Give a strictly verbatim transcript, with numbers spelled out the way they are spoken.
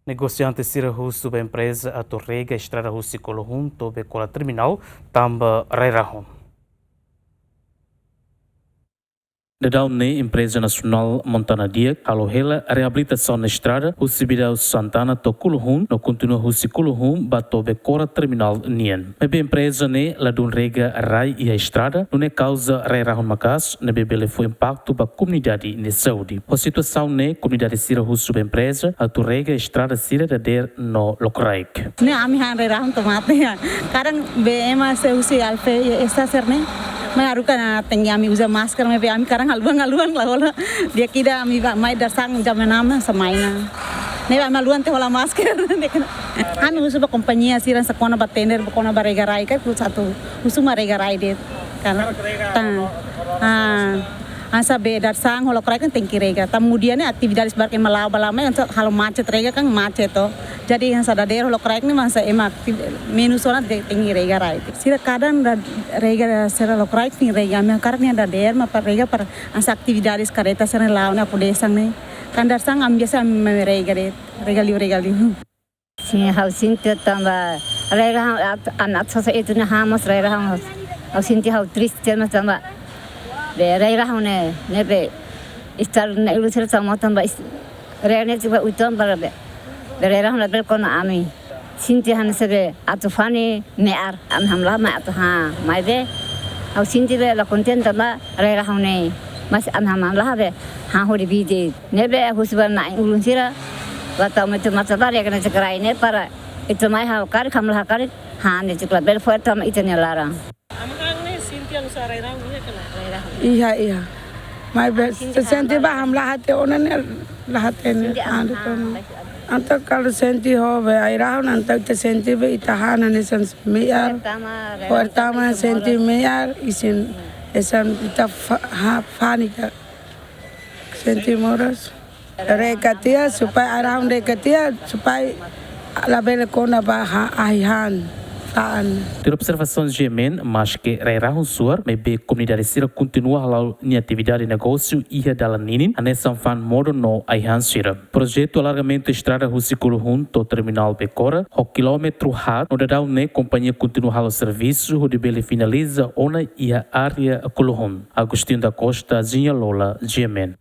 Negosiante sira husu ba empreza atu rega estrada husi Kuluhun to'o Bekora terminál tanba rai-rahun. Daudaun ne'e empreza nasionál Montana Diak halo hela reabilitasaun estrada husi Bidau Santana to'o Kuluhun no kontinua husi Kuluhun ba to'o Bekora terminál nian. Maibé empreza ne'e ladún rega rai iha estrada, nune'e kauza rai-rahun maka'as, ne'ebé bele fó impaktu ba komunidade nia saúde. Ho situasaun ne'e, komunidade sira husu ba empreza atu rega estrada sira dadeer no lokraik. Ne'e ami han rai-rahun to'o mate ya. Kadang be ema sei husi alfe esa serne. Mai haruka ne'e tenke ami uza masker, maibé ami kadang haluan-haluan la hola. Di'ak ida ami ba mai darsang jam enam hanesan mai ona. Ne'e ami haluan tiha hola masker. Ami husu ba kompañia sira hanesan kona-ba tender, ba kona-ba rega rai ka, husu atu, husu mak rega rai de'it. Kan? Tan. Ah. Hanesan be darsang ho lokraik kan tenke rega. Tanba mudian ne'e atividades barak ema la'o ba la'o mai hanesan halo macet, rega kan macet to. Jadi hanesan dadeer ho lokraik ne'e mak hanesan ema aktif-, menus ona de-, tenke rega rai. Sira kadang da-, rega sira lokraik tenke rega. Ami hakarak nia dadeer mak para rega para hanesan atividades kareta sira la'o ne'e aku desang ne'e. Kan darsang ami biasa ami rega de'it. Rega liu, rega liu. Sin, ha'u sente tanba rai-rahun at-, ami atu sasa itu ne'e hamoos rai-rahun. Ha'u sente ha'u triste mas tanba be rai-rahun ne'e, ne'ebé estar na ilu sira tanba tanba is-, rai ne'e tiba uton para be, be rai-rahun labele kona ami. Sente hanesan be atu fani me'ar. Ami hamlaha mai atu han, maibé ha'u sente be la kontente tanba rai-rahun ne'e. Mas ami hamlaha be han hodi bide. Ne'ebé husu ba na'in-ulun sira, ba tau mai to'o masa ba rega netik rai ne'e para ita mai ha'u karik, hamlaha karik, han netik labele fó tanba ita-nia laran. Ami han ne'e sente hanesan rai-rahun iha ka lae, rai-rahun? Iha, iha. Maibé sente sente ba hamlaha tiha ona ne'e la hatene. Sente ami anda han, tono. Entaun kalau sente ho be rai-rahun, entaun ita sente be ita han hanesan me'ar. Pertama, rai-rahun. Pertama sente me'ar, isin, hanesan ita fa-, ha-, fani ka. Sente moras. Rega tiha, supaya rai-rahun rega tiha, supaya labele kona ba ha-, ahi han, ta'an. Tuir observasaun G M N, maske rai-rahun suar, maibé komunidade sira kontinua hala'o nia atividade negósiu iha dalan ninin, hanesan fa'an modo no ahi han sira. Projetu alargamentu estrada husi Kuluhun to'o terminál Bekora, ho kilómetru haat, no daudaun ne'e kompañia kontinua halo servisu hodi bele finaliza ona iha área Kuluhun. Agostinho da Costa, Zinha Lola, G M N.